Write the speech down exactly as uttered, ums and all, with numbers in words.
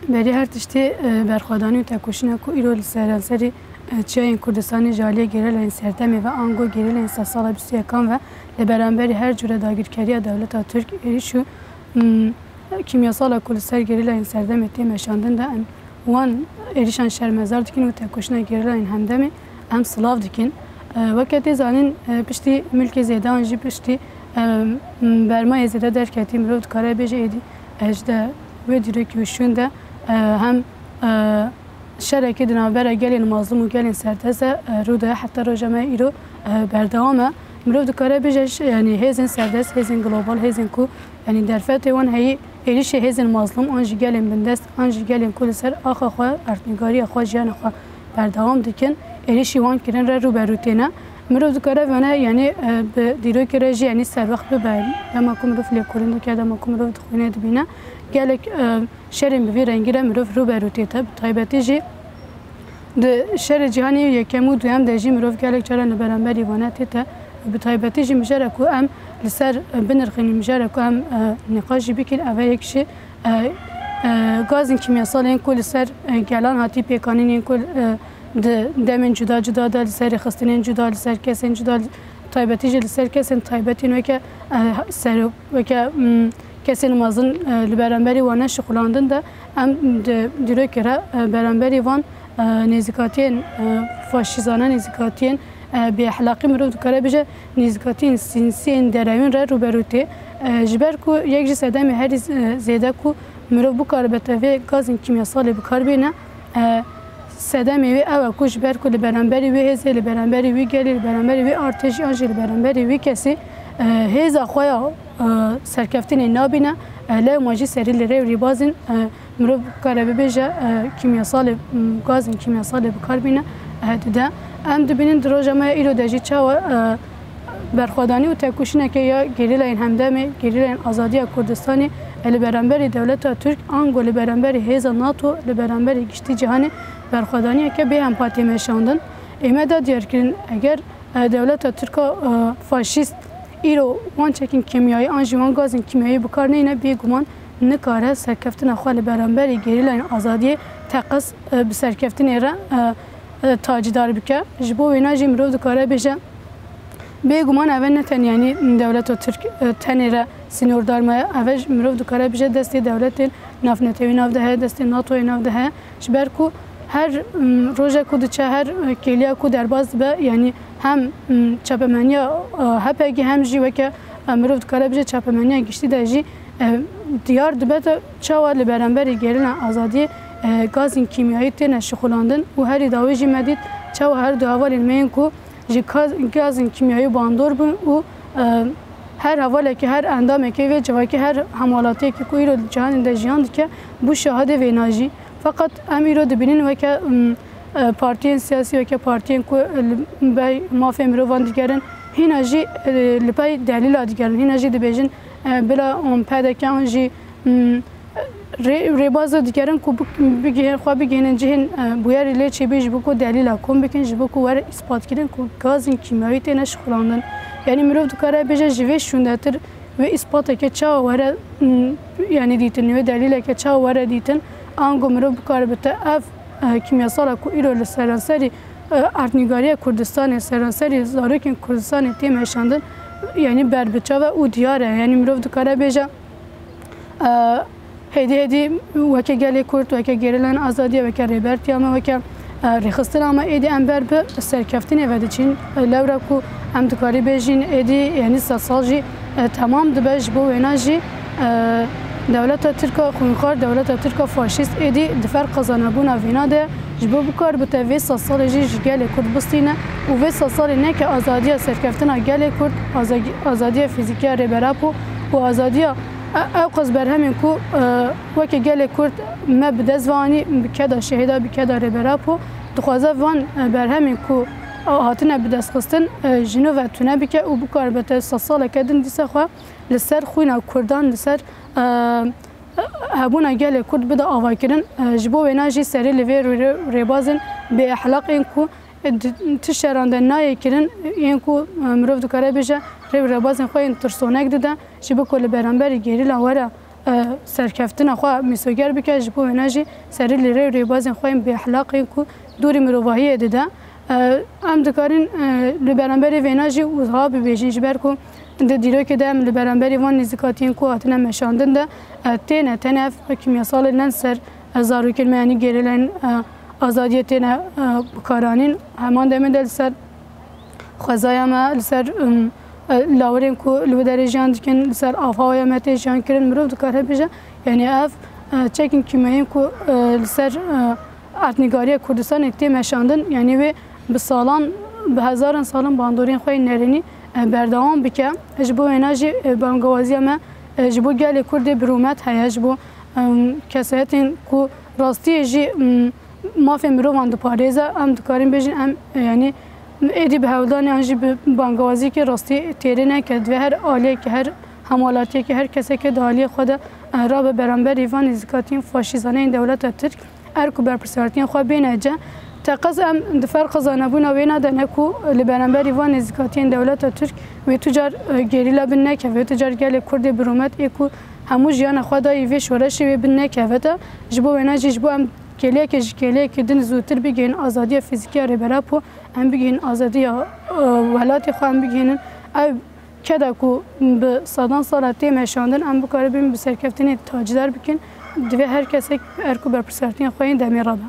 Berî her tiştî, e, berxwedanî û tekoşîna ku îro li seranserî, e, çiyayên Kurdistanê ji aliyê gerîlayên serdemê ve ango gerîlayên sedsala bîst û yekan ve li beramberî her cure dagirkeriya dewleta Tirk êrîş û, m, kîmyasala ku li ser gerîlayên serdemê tê meşandin de em wan êrîşan şermezar dikin û tekoşîna gerîlayên hemdemê em silav dikin. E, weke tê zanîn, e, piştî milkê zêde an jî piştî, e, m, bermayê zêde derketî mirov dikare bêje êdî, e, ji de wê dîrokî û şûn de, e, hem, e, şerekê di navbera gelên mazlûm û gelên serdest de, e, rû daye heta roja me îro, e, berdewam e. Mirov dikare bêje, ş-, yanî hêzên serdest, hêzên global, hêzên ku, yanî derfetê wan heyî êrîşê hêzên mazlûm an jî gelên bindest, an jî gelên ku li ser axa xwe, erdnîgariya xwe, jiyana xwe berdewam dikin, êrîşî wan kirin re rû be rû têne. Mirov dikare vane, yanî, e, bi dîrokê re jî, yanî serwext bibe. Dema ku mirov lêkolîn dike, dema ku mirov dixwîne dibîne. Gelek, e, şerên bi vî rengî re mirov rû be rû tête. Bi taybetî jî di şerê cîhanê yekem û duyem de jî mirov gelek caran li beramberî vane tête. Bi taybetî jî mijara ku em li ser, e, binirxînin, mijara ku em, e, nîqaş jî bikin, ev e yek jî, e, e, gazên kîmyasal ên ku li ser, e, gelan hatî pêkanîn, ên ku, e, di demên cuda cuda de li ser rêxistinên cuda, li ser kesên cuda, taybetî jî li ser kesên taybetîn weke, e, serok, weke, m, kesên mezin, e, li beramberî wan neşixulandin de em di dîrokê re, e, beramberî van, e, nêzîkatiyên, e, faşîzane, nêzîkatiyên, e, bêexlaqî, mirov dikare bêje nêzîkatiyên sînsiyên derewîn re rûberû tê. E, ji ber ku yek jî sedemê herî z-, e, zêde ku mirov bikaribe te vê gazên kîmyasalê bi kar bêne, e, sedemê wê ew e ku ji ber ku li beramberî wê hêzê, li beramberî wî gelê, li beramberî wê artêşî an jî li beramberî wî kesî, e, hêza xwe ya, e, serkeftinê nabîne, e, lewma jî serî li rê û rêbazên, e, mirov kare bibêje, e, kîmyasalê, m, gazên kîmyasalê bi kar bîne, e, dide. Em dibînin di roja me ya îro de jî çawa, e, berxwedanî û tekoşîneke ya gerîlayên hemdemê, gerîlayên azadiya Kurdistanê, e, li beramberî dewleta Tirk, ango li beramberî hêza nato, li beramberî giştî cîhanê berxwedaniyeke bêhempa tê meşandin. Ê me da diyarkirin, eger, e, dewleta Tirk a, e, faşîst îro wan çekên kîmyayî an jî wan gazên kîmyayî bi kar neyne, bêguman nikare serkeftina xwe li beramberî gerîlayên azadiyê teqez, e, bi serkeftinê re, e, e, tacîdar bike. Ji bo wêna jî mirov dikare bêje, bêguman ev e ne tenê, yanî dewleta Tirk, e, tenê re sînordar maye. Ev e ji, mirov dikare bêje destê dewletên navnetewî nav de heye, destê natoyê nav de heye. Ji ber ku her, m, roje ku diçe, her, e, kêliya ku derbas dibe, yanî hem, m, çapemeniya, e, H P G hem jî weke, e, mirov dikare bêje çapemeniya giştî de jî, e, diyar dibe te çawa li beramberî gerîla azadiyê, e, gazên kîmyayî têne şixulandin û herî dawî jî me dît çawa her du hevalên me yên ku ji ka-, gazên kîmyayî bandor bûn û, e, her hevalekî, her endamekî vê civakî, her hemwelatiyekî ku îro di cîhanê de jiyan dike, bû şahidê vêna jî. Feqet em îro dibînin weke, m, e, partiyên siyasî, weke partiyên ku li ber mafê mirovan digerin, hîna jî, e, li pey delîla digerin, hîna jî dibêjin, e, bila hûn P D K an jî, m, rê-, rêbaza digerin ku bik-, bigihên xwe bigihînin cihên, e, bûyerê lê çêbî ji bo ku delîla kom bikin, ji bo ku were îspatkirin ku gazên kîmyawî têne şixulandin. Yanî mirov dikare bêje ji vê şûndetir wê îspateke çawa were, m, yanî dîtin, wê delîleke çawa were dîtin, ango mirov bikare bite ev, e, kîmyasala ku îro li seranserî, e, erdnîgariya Kurdistanê, seranserî zarokên Kurdistanê tê meşandin, yanî berbiçav e û diyar e. Yanî mirov dikare bêje, e, hêdî hêdî weke gelê Kurd, weke gerîlayên azadiyê, weke Rêbertiya me, weke, e, rêxistina me, êdî em ber bi serkeftinê ve diçîn. E, lewra ku em dikarî bêjîn, êdî, yanî sed sal jî, e, temam dibe. Ji bo wêna jî, e, dewleta Tirk a xwînxwar, dewleta Tirk a faşîst êdî di fer qezanebûna vîna de ji bo bikar bite vê sed salê jî ji gelê Kurd bistîne û vê sed salê neke azadiya serkeftina gelê Kurd, azagi-, azadiya fîzîkî ya Rêber Apo û azadiya e-, ew qas berhemên ku, e, weke gelê Kurd me bi dest ve anî, bi keda şehîda, bi keda Rêber Apo, dixwaze van, e, berhemên ku, e, hatine bidestxistin, e, ji nû ve tune bike û bikaribe te sed saleke din dîsa xwe li ser xwîna Kurdan, li ser, e, hebûna gelê Kurd bide avakirin. E, ji bo wêna jî serê li vê rê-, rêbazên bêexlaq ên ku, e, di-, tişt şeran de nayê kirin, yên ku, e, mirov dikare bêje rê û rêbazên xwe yên tirsonek dide, ji bo ku li beramberî gerîla were, e, serkeftina xwe mîsoger bike, ji bo wêne jî serî li rê û rêbazên xwe yên bêexlaq ên ku dûrî mirovahiyê dide. E, em dikarin, e, li beramberî vêne jî wiha bibêjin, ji ber ku di dîrokê de em li beramberî van nêzîkatiyên ku hatine meşandin de, e, têne tenê ev kimyasalê ne li ser, e, zarokên me, yanî gerîlayên, e, azadiyê têne, e, bikaranîn. Heman demê de li ser xwezaya me, li ser, em, e, lawirên ku li wê derê jiyan dikin, li ser avhewaya me tê jiyan kirin, mirov dikare bêje, yanî ev, e, çekên kîmyayî ku, e, li ser, e, erdnîgariya Kurdistanê tê meşandin, yanî wê bi salan, bi hezaran salan bandorên xwe yên nerênî, e, berdewam bike. Ji bo wêna jî, e, bangewaziya me, e, ji bo gelê Kurd ê bi rûmet heye, ji bo, em, kesayetên ku rastiyê jî, em, mafê mirovan diparêze, em dikarin bêjin, em, e, yanî êdî bi hewldan yan jî bi bangewaziyekî rastî têrê neke, divê her aliyekî, her hemwelatiyekî, her kesekî di aliyê xwe de, e, rabe beramberî van nêzîkatiyên faşîzane yên dewleta Tirk, erk û berpirsiyartiyên xwe bêne ce. Teqez em di ferqa zanebûna wêna de ne ku li beramberî van nêzîkatiyên dewleta Tirk wê tu car, e, gerîla bin nekeve, wê tu car gelê Kurdê bi rûmet ê ku hemû jiyana xwe dayî vê şoreşê wê bin nekeve de. Ji bo wêna jî, ji bo em kêliyekê ji kêliyekê din zûtir bigihînin azadiya fîzîkî ya Rêber Apo, em bigihînin azadiya, e, welatê xwe, em bigihînin ew keda ku bi sedan sala tê meşandin, em bikaribin bi serkeftinê tacdar bikin, divê her kesek erk û berpirsiyartiyên xwe yên demê rabe.